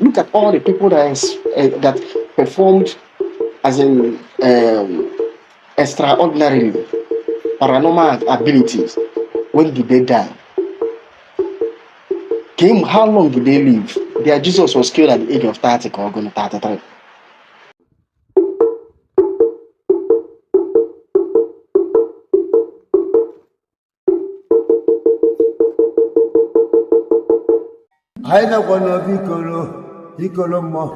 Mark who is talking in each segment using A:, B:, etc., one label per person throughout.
A: Look at all the people that performed as in extraordinarily paranormal abilities. When did they die? Came, how long did they live? Their Jesus was killed at the age of 30 or going 33.
B: Anyị nọkwa n'obi ikolo ikolo mmụọ.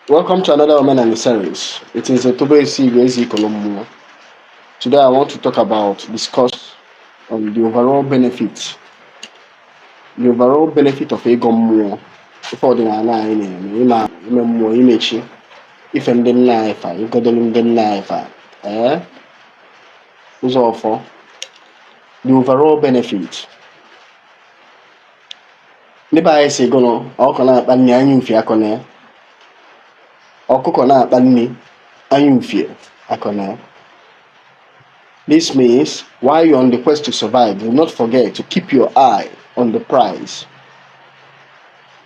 A: Welcome to another Omenani series. It is Otobo Esi Igwe Ikolo. Today I want to talk about, discuss on the overall benefit. The overall benefit of ịgọ mmụọ, ife ọdịnala anyị na-eme, ime ime mmụọ, imechi, ife ndị nna anyị fa, ịgodolu ndị nna anyị fa, ee, ụzọ ọfọ. The overall benefit. Ndị be anyị si gụnụ, ọkụkọ na-akpa nri anya ufie akọ na ya. Ọkụkọ na-akpa nri anya ufie akọ na ya. This means while you're on the quest to survive, do not forget to keep your eye on the prize.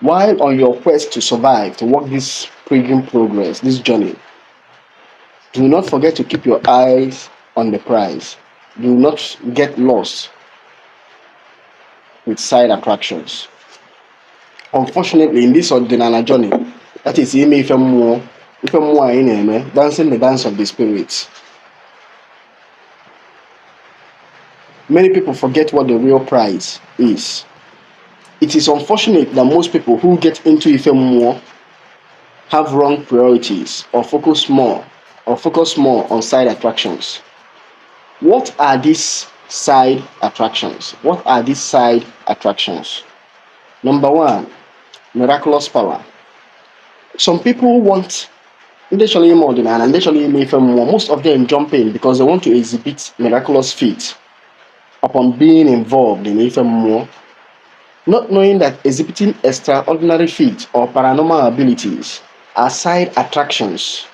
A: While on your quest to survive, to walk this pilgrim progress, this journey, do not forget to keep your eyes on the prize. Do not get lost with side attractions. Unfortunately, in this ọdịnala journey, that is ime ife mmụọ anyị na-eme, dancing the dance of the spirits. Many people forget what the real prize is. It is unfortunate that most people who get into ife mmụọ have wrong priorities or focus more on side attractions. What are these side attractions? What are these side attractions? Number one, miraculous power. Some people want, ndị chọrọ ime ọdịnala, ndị chọrọ ime ife mmụọ, most of them jump in because they want to exhibit miraculous feats upon being involved in ife mmụọ, not knowing that exhibiting extraordinary feats or paranormal abilities are side attractions.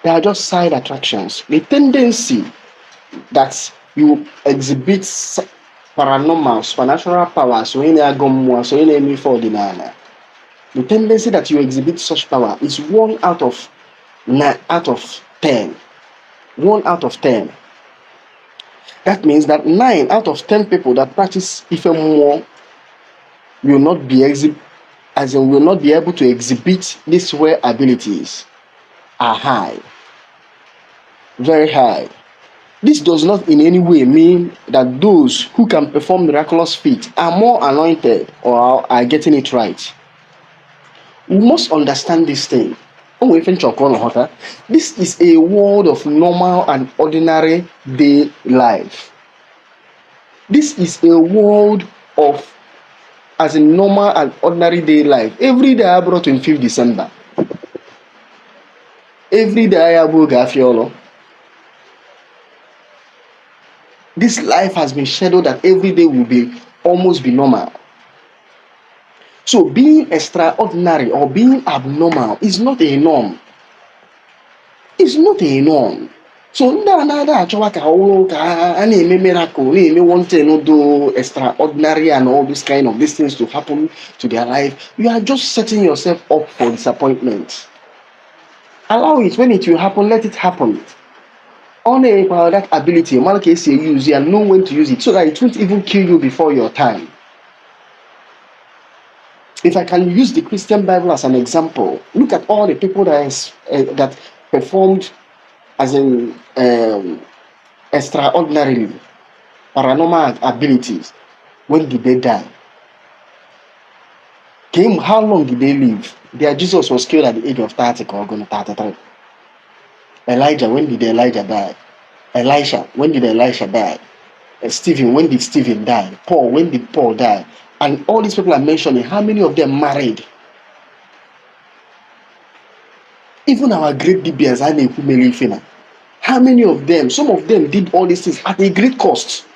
A: They are just side attractions. The tendency that you exhibit paranormal, supernatural powers, so onye na-agọ mmụọ, so onye na-eme ife ọdịnala, the tendency that you exhibit such power is one out of nine out of 10. One out of 10. That means that 9 out of 10 people that practice ife mmụọ will not be exhib as in will not be able to exhibit these rare abilities are high, very high. This does not in any way mean that those who can perform miraculous feats are more anointed or are getting it right. We must understand this thing. O nwere ife nchọkọ ụnụ ghọta. This is a world of normal and ordinary day life. This is a world of, as in, normal and ordinary day life. Every day abụrụ 25 December. Every day abụ oge afịa ọlụ. This life has been scheduled that every day will be almost be normal. So being extraordinary or being abnormal is not a norm. It's not a norm. So ndị a na-ada achọwa ka ọ wụrụ ka a na-eme miracle, na-eme one thing do extraordinary and all this kind of these things to happen to their life, you are just setting yourself up for disappointment. Allow it. When it will happen, let it happen. Ọ na-enwekwa that ability, mara ka esi use ya, know when to use it so that it won't even kill you before your time. If I can use the Christian Bible as an example, look at all the people that performed, as in, extraordinarily paranormal abilities. When did they die? Came, how long did they live? Their Jesus was killed at the age of 30 or going 33. Elijah, when did Elijah die? Elisha, when did Elisha die? Stephen, when did Stephen die? Paul, when did Paul die? And all these people I'm mentioning, how many of them married? Even our great dibias, a na-ekwu mere ife na, how many of them? Some of them did all these things at a great cost.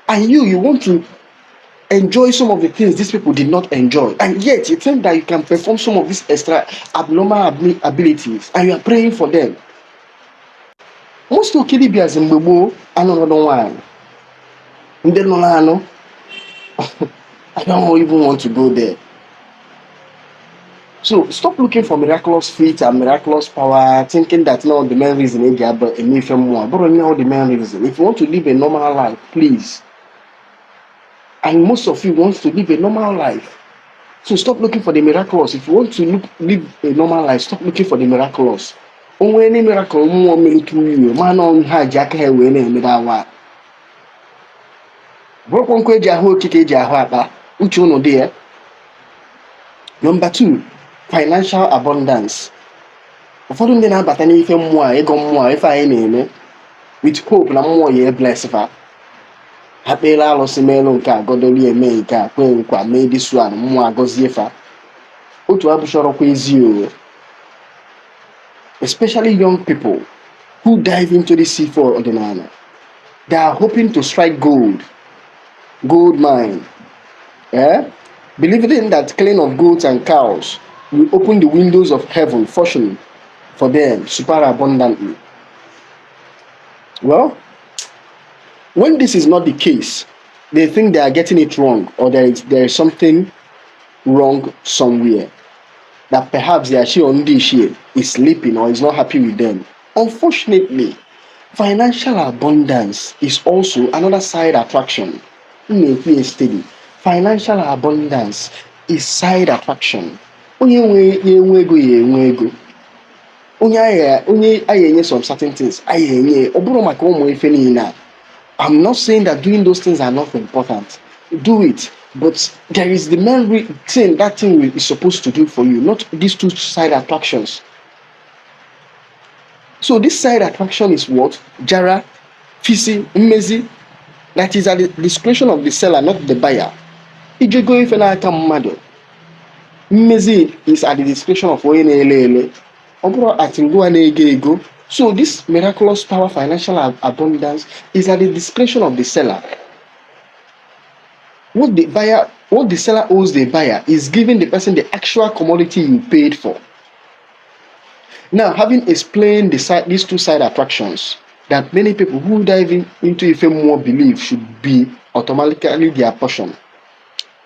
A: And you want to enjoy some of the things these people did not enjoy. And yet you think that you can perform some of these extra abnormal abilities and you are praying for them. Most oke dibias mgbe gboo anụrụ nwaanyị. Ndị nụrụ anụ. I don't even want to go there. So stop looking for miraculous feat and miraculous power, thinking that now the main reason eji aba eme ife mmụọ bụrụ now the main reason. If you want to live a normal life, please. And most of you want to live a normal life. So stop looking for the miraculous. If you want to live a normal life, stop looking for the miraculous. Onwe any miracle mmụọ mere through you, ma na ha ji aka ha wee na-eme that one. Bụrụkwa nkụ eji ahụ okike eji ahụ akpa, uche unu dị ya. Number two, financial abundance. Ụfọdụ ndị na-abata n'ife mmụọ a, ịgọ mmụọ a, ife anyị na-eme with hope na mmụọ ya bless fa. Ha kpeela alụsị, meelu nke a, gọdolu, eme nke a, kwee nkwa, mee this one, mmụọ agọzie fa. Otu abụchọrọkwa ezi o. Especially young people who dive into the C4 ọdịnala. They are hoping to strike gold, gold mine. Eh? Believing that killing of goats and cows will open the windows of heaven, fortune for them super abundantly. Well, when this is not the case, they think they are getting it wrong or there is something wrong somewhere. That perhaps their chi or ndị ichie is sleeping or is not happy with them. Unfortunately, financial abundance is also another side attraction. M na-ekwu ya steady. Financial abundance is side attraction. Onye nwe ya enwe ego ya enwe ego. Onye aya enye some certain things aya enye, ọ bụrụ maka ụmụ ife niile a. I'm not saying that doing those things are not important. Do it. But there is the main thing that thing is supposed to do for you, not these two side attractions. So this side attraction is what? Jara, fisi, mmezi, that is at the discretion of the seller, not the buyer. Ijego ife n'aka mmadụ. Mmezi is at the discretion of onye na-ele ele. Ọ bụrụ at ngwa na-ego ego. So this miraculous power, financial abundance is at the discretion of the seller. What the buyer, what the seller owes the buyer is giving the person the actual commodity you paid for. Now, having explained these two side attractions that many people who dive into ife mmụọ believe should be automatically their portion,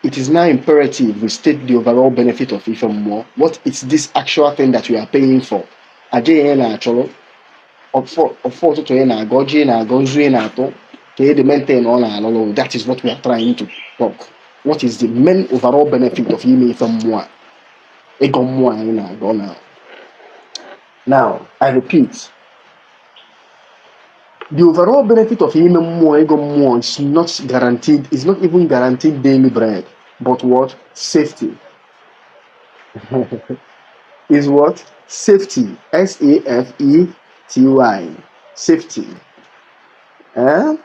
A: it is now imperative we state the overall benefit of ife mmụọ. What is this actual thing that we are paying for? Aja ihe na-achọrọ ọfọ ọfọ ụtụtụ ị na-agọ, ọjị ị na-agọ, nzu ị na-atụ, ka ị dị maintain ọ na-alụlụ. That is what we are trying to talk. What is the main overall benefit of ime ife mmụọ a? Ịgọ mmụọ anyị na-agọ now. Now, I repeat, the overall benefit of ime mmụọ, ịgọ mmụọ is not guaranteed, is not even guaranteed daily bread, but what? Safety. Is what? Safety. Safety. Safety. Eh?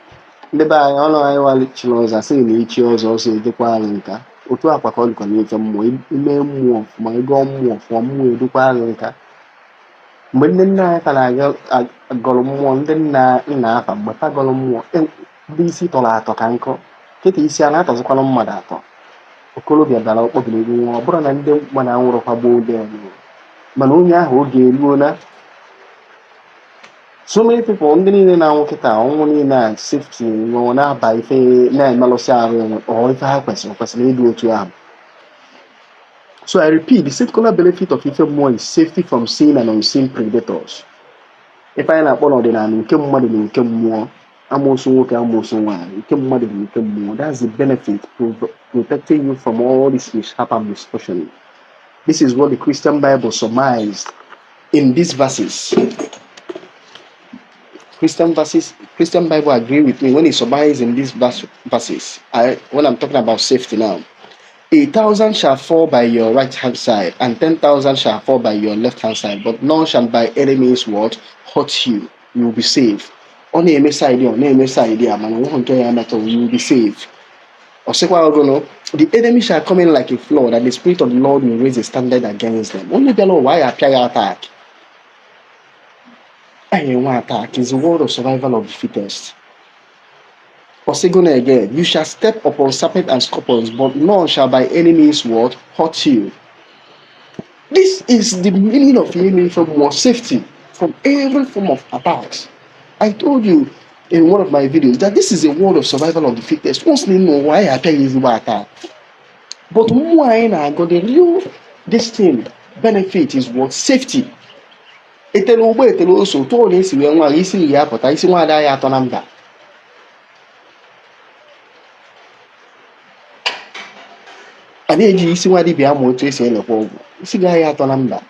A: Ndị be anyị ọnụ anyị walichiri ọzọ asị na ichi ọzọ ọsọ edokwa anyị nka otu akwa ka ọ dịkwa n'ife mmụọ. Ime mmụọ ọfụma, ịgọ mmụọ ọfụma, mmụọ edokwa anyị nka. Mgbe ndị nna anyị ka na-aga gọrọ mmụọ, ndị nna nna afa mgbe fa gọrọ mmụọ, ndị isi tọrọ atọ ka nkụ kịta isi a na-atọzikwanụ mmadụ atọ. Okorobịa dara ọkpọbiri nwa, ọ bụrụ na ndị mmadụ anwụrụkwa gboo dị, mana onye ahụ oge eruola. So many people, ndị niile na-anwụ kịta, ọnwụ niile a, safety nọ na-aba ife na-emelụsị arụ enwe ọ ife ha kwesịrị ịdị otu ahụ. So I repeat, the secular benefit of ife mmụọ is safety from seen and unseen predators. Ife anyị na-akpọ n'ọdịnala nke mmadụ na nke mmụọ, amoosu nwoke, amoosu nwaanyị, nke mmadụ na nke mmụọ. That's the benefit, protecting you from all this mishap and misfortune. This is what the Christian Bible surmised in these verses. Christian verses, Christian Bible agree with me when it surmises in these verses. When I'm talking about safety now. 1,000 shall fall by your right hand side, and 10,000 shall fall by your left hand side, but none shall by any means what hurt you. You will be safe. Ọ na-eme side ọ na-eme side a, mana nwoke nke ya metụ, you will be safe. Ọ sịkwa ogono, the enemy shall come in like a flood, and the Spirit of the Lord will raise a standard against them. Onye bịara ụwa ya apịa ya attack. Anyị enwe attack is the world of survival of the fittest. Osigona again, you shall step upon serpent and scorpions, but none shall by any means what hurt you. This is the meaning of healing from more safety from every form of attacks. I told you in one of my videos that this is a world of survival of the fittest. Once you know why I tell you attack. But mmụọ anyị na-agọ, the real this thing benefit is what? Safety. Etele ụgbọ etele ose, otu ọ na-esi wee nwa isi ya apụta, isi nwaada ya atọ na mba. A na-eji isi nwa dibịa ama otu esi elekwa ọgwụ, isi ga ya atọ na mba.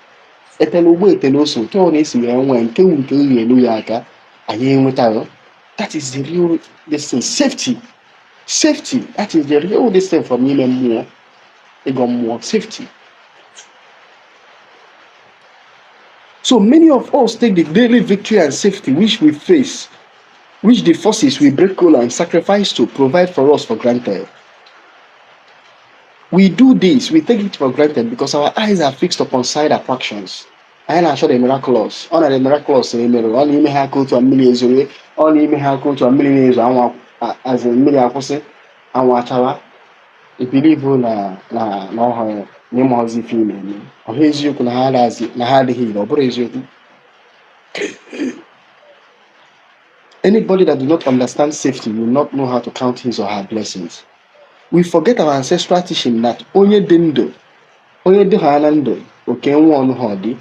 A: Etele ụgbọ etele ose, otu ọ na-esi wee nwee nke wu nke uru elu ya aka anyị enwetaghị. That is the real this thing, safety. Safety, that is the real this thing from ime mmụọ, ịgọ mmụọ, safety. So many of us take the daily victory and safety which we face, which the forces we break coal and sacrifice to provide for us, for granted. We do this, we take it for granted because our eyes are fixed upon side attractions. Anyị na-achọ the miraculous. Ọ na the miraculous na-emerụ, ọ na-ime ha aka otu a mmiri ezoro, ọ na-ime ha aka otu a mmiri na-ezo, anwụ azụ mmiri akwụsị, anwụ achawa. I believe na ọhụrụ na ịmụghọzi ife ị na-eme. Ọ bụ eziokwu na ha adịghị, na ha adịghị ire, ọ bụrụ eziokwu. Anybody that do not understand safety will not know how to count his or her blessings. We forget our ancestral teaching that onye dị ndụ, onye dị ha na ndụ, oke nwa ọnụ ha ọdị,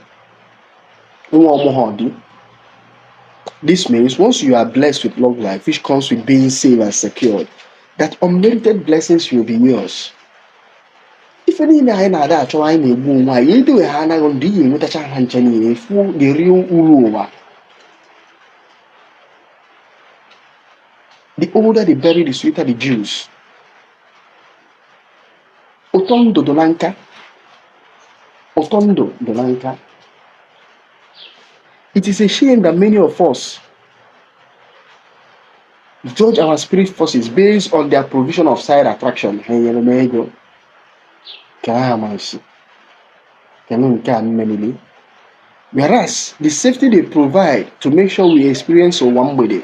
A: nwa ọmụ ha ọdị. This means once you are blessed with long life, which comes with being safe and secured, that unmerited blessings will be yours. Ife niile anyị na-ada achọ, anyị na-egbu onwe anyị, edowe ha anaghị ndụ, iyi enwetacha ha nche niile, fu the real uru ụwa. The older the berry, the sweeter the juice. Ụtọ ndụ dị na nka. Ụtọ ndụ dị na nka. It is a shame that many of us judge our spirit forces based on their provision of side attraction. Ha enyere m ego, ka ha amasị, kedu nke a mmelili. Whereas the safety they provide to make sure we experience ụwa mgbede,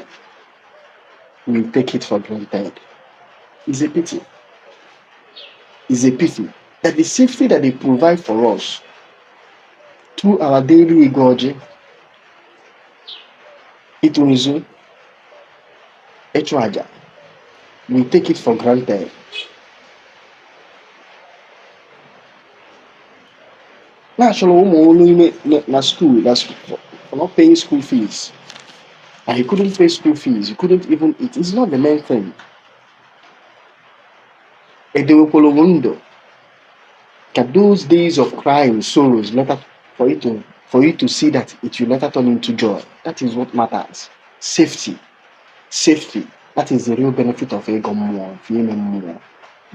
A: we take it for granted. It's a pity. It's a pity that the safety that they provide for us through our daily ịgọ ọjị, ịtụ nzu, ịchụ aja, we take it for granted. Na-achọrọ ụmụ olu ime na school, na for not paying school fees, and he couldn't pay school fees, he couldn't even eat. It's not the main thing. Edewekwara m ndụ ka those days of crying, sorrows later for you to see that it will later turn into joy. That is what matters. Safety. Safety. That is the real benefit of ịgọ mmụọ, of ime mmụọ.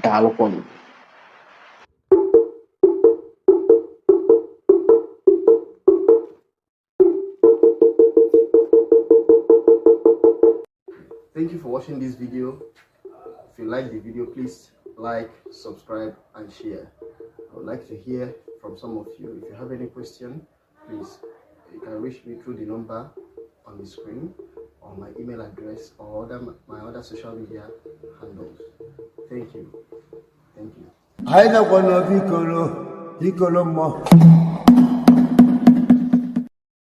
A: Daalụkwanụ. Thank you for watching this video. If you like the video, please like, subscribe, and share. I would like to hear from some of you. If you have any question, please, you can reach me through the number on the screen or my email address or my other social media handles. Thank you. Thank you.
B: Anyị nọkwa n'obi ikolo ikolo mmụọ.